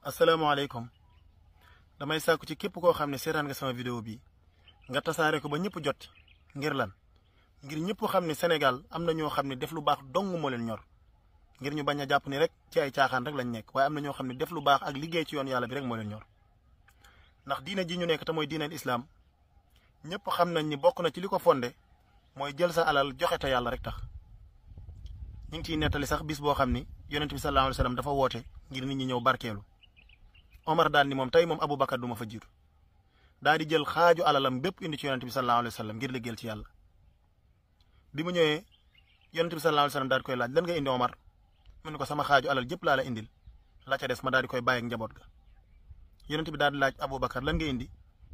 asalaamaaleykum damay sàkku ci képp koo xam ne seetaan nga sama vidéo bi nga tasaare ko ba ñëpp jot ngir lan ngir ñëpp xam ne Sénégal am na ñoo xam ne def lu baax dong moo leen ñor ngir ñu bañ a jàpp ni rek ci ay caaxaan rek lañ nekk waaye am na ñoo xam ne def lu baax ak liggéey ci yoon yàlla bi rek moo leen ñor ndax diine ji ñu nekk te mooy diineel islaam ñëpp xam nañ ni bokk na ci li ko fondé mooy jël sa alal joxe te yàlla rek tax ñu ngi ciy nettali sax bis boo xam ni yonent bi sallallahu alayhi wa sallam dafa woote ngir nit ñi ñëw barkeelu Omar daal ni moom tey moom Aboubacar du ma fa jiitu daal di jël xaaju alalam bépp indi ci yonent bi sallallahu alayhi wa sallam ngir liggéeyal ci yàlla bi mu ñëwee yonent bi sallallahu alayhi wa sallam daal di koy laaj lan nga indi Omar mu ne ko sama xaaju alal jëpp laa la indil la ca des ma daal di koy bàyyi ak njaboot ga yonent bi daal di laaj Aboubacar lan nga indi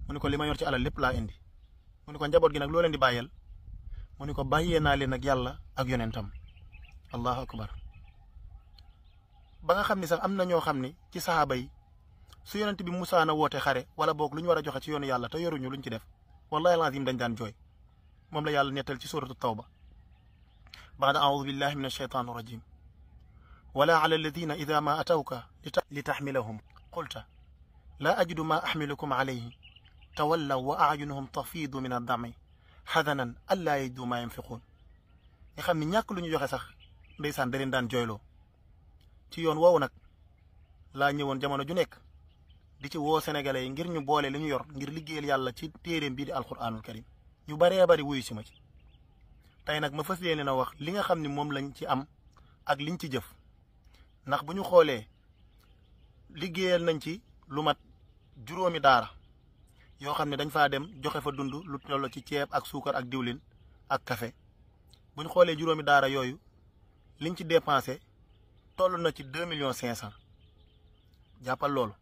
mu ne ko li ma yor ci alal lépp laa indi mu ne ko njaboot gi nag loo leen di bàyyeel mu ne ko bàyyee naa leen ak yàlla ak yonentam allahu akbar ba nga xam ni sax am na ñoo xam ni ci saxaaba yi su yonent bi musaana woote xare wala boog lu ñu war a joxe ci yoonu yàlla te yoruñu luñ ci def wallahi alazim dañ daan jooy moom la yàlla nettal ci suratu tawba baada audu billahi min alsheytan irrajim wala ala alladina ida ma atawka li taxmilahum qulta laa ajidu ma axmilukum alayhi tawallaw wa ayunuhum tafiidu min addami xadanan allaa yajidu ma yunfiquun nga xam ni ñàkk lu ñu joxe sax ndeysaan da leen daan jooyloo ci yoon woowu nag laa ñëwoon jamono ju nekk di ci woo sénégalais yi ngir ñu boole li ñu yor ngir liggéeyal yàlla ci téeréem bii di alquranul karim ñu baree bari wuyu si ma ci tey nag ma fas yéene na wax li nga xam ni moom lañ ci am ak liñ ci jëf ndax bu ñu xoolee liggéeyal nañ ci lu mat juróomi daara yoo xam ne dañ faa dem joxe fa dund lu toll ci ceeb ak suukar ak diwlin ak café bu ñu xoolee juróomi daara yooyu liñ ci dépensé toll na ci 2,5 millions jàppal loolu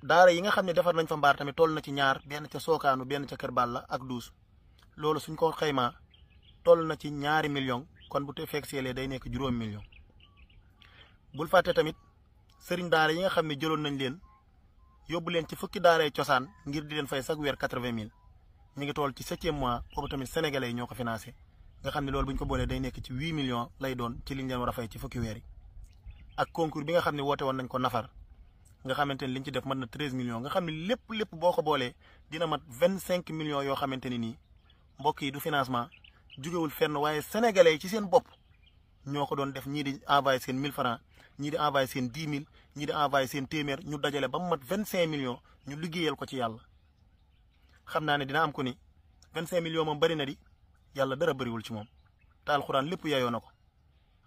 daara yi nga xam ne defar nañ fa mbaar tamit toll na ci ñaar benn ca Sookaanu benn ca Kër Balla ak 12 loolu suñ ko xaymaa toll na ci 2 millions kon bu te fekk seelee day nekk 5 millions bul fàtte tamit sëriñ daara yi nga xam ne jëloon nañ leen yóbbu leen ci fukki daaray cosaan ngir di leen fay chaque weer 80,000 ñu ngi toll ci 7e mois boobu tamit sénégalais yi ñoo ko financé nga xam ne loolu bu ñu ko boolee day nekk ci 8 millions lay doon ci liñ leen war a fay ci fukki weer yi ak concours bi nga xam ne woote woon nañ ko nafar nga xamante ni liñ ci def mën na 13 millions nga xam ne lépp boo ko boolee dina mat 25 millions yoo xamante ni nii mbokk yi du financement jugewul fenn waaye sénégalais yi ci seen bopp ñoo ko doon def ñii di envoyé seen 1000 francs ñii di envoyé seen 10 000 ñii di envoyé seen téeméer ñu dajale ba mu mat 25 millions ñu liggéeyal ko ci yàlla xam naa ne dina am ko ni 25 millions moom bari na di yàlla dara bariwul ci moom te alxuraan lépp yayoo na ko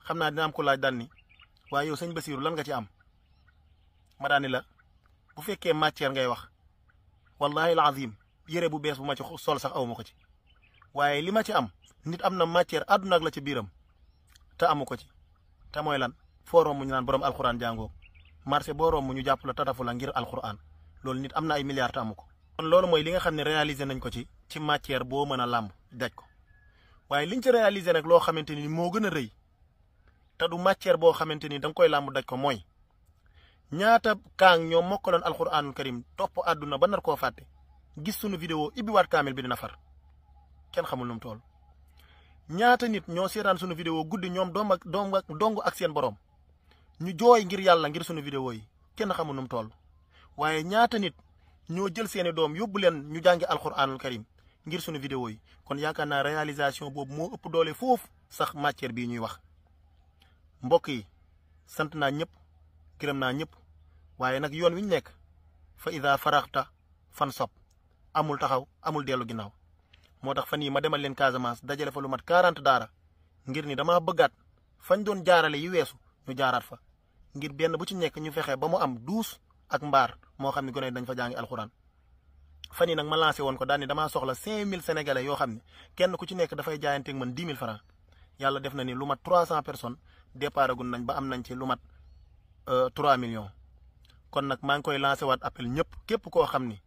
xam naa dina am ko laaj daal ni waaye yow sëñ Basiiru lan nga ci am ma daani la bu fekkee matière ngay wax wallahi alazim yére bu bees bu ma ci sol sax aw ma ko ci waaye li ma ci am nit am na matière àdduna ak la ci biiram te amu ko ci te mooy lan foo romb ñu naan borom alxuraan jàngoo marché boo romb ñu jàpp la tatafu la ngir alxuraan loolu nit am na ay milliards te amu ko. kon loolu mooy li nga xam ne réalisé nañ ko ci matière boo mën a làmb daj ko waaye liñ ci réalisé nag loo xamante ni moo gën a rëy te du matière boo xamante ni da nga koy làmb daj ko mooy ñaata kaang ñoo mokkaloon alxuraanul karim topp àdduna ba nar koo fàtte gis sunu vidéo ibbiwaat kaamil bi dina far kenn xamul nu mu toll ñaata nit ñoo seetaan sunu vidéo guddi ñoom dong ak seen borom ñu jooy ngir yàlla ngir sunu vidéo yi kenn xamul nu mu toll waaye ñaata nit ñoo jël seeni doom yóbbu leen ñu jàngi alxuraanul karim ngir sunu vidéo yi kon yaakaar naa réalisation boobu moo ëpp doole foofu sax matière bii ñuy wax mbokk yi sant naa ñëpp gërëm naa ñëpp waaye nag yoon wi ñu nekk fa ida faraxta fan sob amul taxaw amul dellu ginnaaw moo tax fan yii ma demal leen Casamance dajale fa lu mat 40 daara ngir ni dama bëggaat fañ doon jaarale yi weesu ñu jaaraat fa ngir benn bu ci nekk ñu fexe ba mu am 12 ak mbaar moo xam ne gone dañ fa jàngi alxuraan fan yii nag ma lancé woon ko daal ni damaa soxla 5000 sénégalais yoo xam ne kenn ku ci nekk dafay jaayanteeg man 10 000 francs yàlla def na ni lu mat 300 personnes départ gun nañ ba am nañ ci lu mat 3 millions kon nag maa ngi koy lancé waat appel ñëpp képp koo xam ni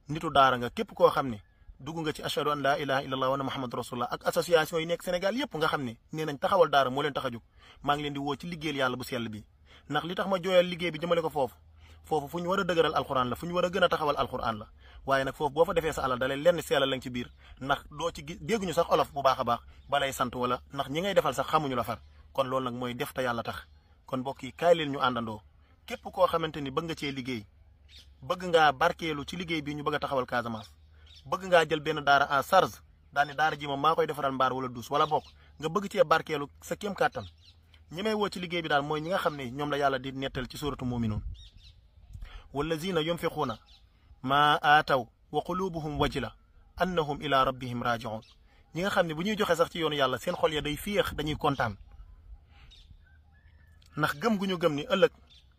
nitu daara nga képp koo xam ni dugg nga ci ashhadu an laa ilaha illallah wa anna muhammadu rasulullah ak association yi nekk Sénégal yëpp nga xam ne nee nañ taxawal daara moo leen tax a jóg maa ngi leen di woo ci liggéeyal yàlla bu sell bi ndax li tax ma jooyal liggéey bi jëmale ko foofu fu ñu war a dëgëral alxuraan la fu ñu war a gën a taxawal alxuraan la waaye nag foofu boo fa defee sa alal dalee lenn seelal lañ ci biir ndax doo ci gis dégguñu sax olof bu baax a baax balay sant wala ndax ñi ngay defal sax xamuñu la far kon loolu nag mooy def te yàlla tax kon mbokk yi kaay leen ñu àndandoo képp koo xamante ni bëgg nga cee liggéey bëgg ngaa barkeelu ci liggéey bi ñu bëgg a taxawal Casamance bëgg ngaa jël benn daara en charge daani daara ji moom maa koy defaral mbaar wala duus wala bokk nga bëgg cee barkeelu sa kéem kàttan ñi may woo ci liggéey bi daal mooy ñi nga xam ne ñoom la yàlla di nettal ci suuratu mu'minuun wallazina yunfiquuna maa aataw wa qulubuhum wajila annahum ila rabbihim raji'un ñi nga xam ne bu ñuy joxe sax ci yoonu yàlla seen xol ya day féex dañuy kontaan ndax gëm gu ñu gëm ni ëllëg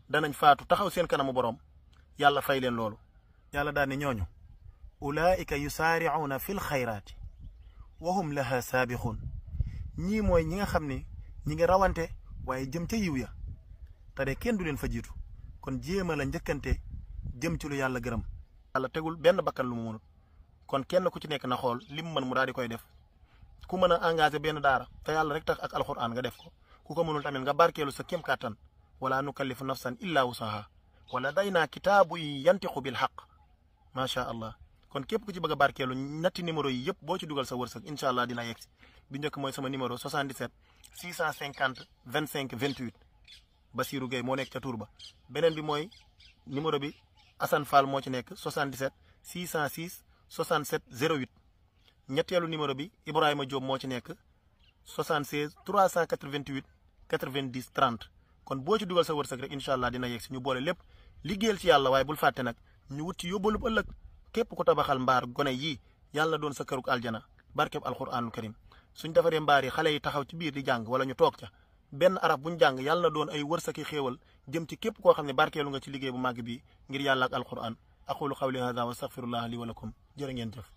danañ faatu taxaw seen kanamu borom yàlla fay leen loolu yàlla daal ne ñooñu ulaika yusaari'uuna fil xayraati wa hum laha saabixuun ñii mooy ñi nga xam ne ñi ngi rawante waaye jëm ca yiw ya te de kenn du leen fa jiitu kon jéema la njëkkante jëm ci lu yàlla gërëm yàlla tegul benn bakkan lu mu mënut kon kenn ku ci nekk na xool lim mën mu daal di koy def ku mën a engagé benn daara te yàlla rek tax ak alxuraan nga def ko ku ko mënul tamit nga barkeelu sa kéem kàttan wala nukallifu nafsan illa wusaha wala day naa kitaabu yi yantiqu bil xaq macha allah kon képp ku ci bëgg a barkeelu ñetti numéro yi yëpp boo ci dugal sa wërsëg incha allah dina yegg si bi njëkk mooy sama numéro 77 650 25 28 Basirou Gueye moo nekk ca Tour ba beneen bi mooy numéro bi Assane Fall moo ci nekk 77 606 67 08 ñetteelu numéro bi Ibrahima Diop moo ci nekk 76 388 90 30 kon boo ci dugal sa wërsëg rek incha allah dina yegg si ñu boole lépp liggéeyal ci yàlla waaye bul fàtte nag ñu wut ci yóbbalub ëllëg képp ku tabaxal mbaar gone yii yàlla doon sa këruk aljana barkeb alquranul karim suñ defaree mbaar yi xale yi taxaw ci biir di jàng wala ñu toog ca benn arab buñ jàng yàlla na doon ay wërsëki xéewal jëm ci képp koo xam ne barkeelu nga ci liggéey bu màgg bi ngir yàlla ak alquran aqulu qawli hada wa astaghfirullah li wa lakum jërë ngeen jëf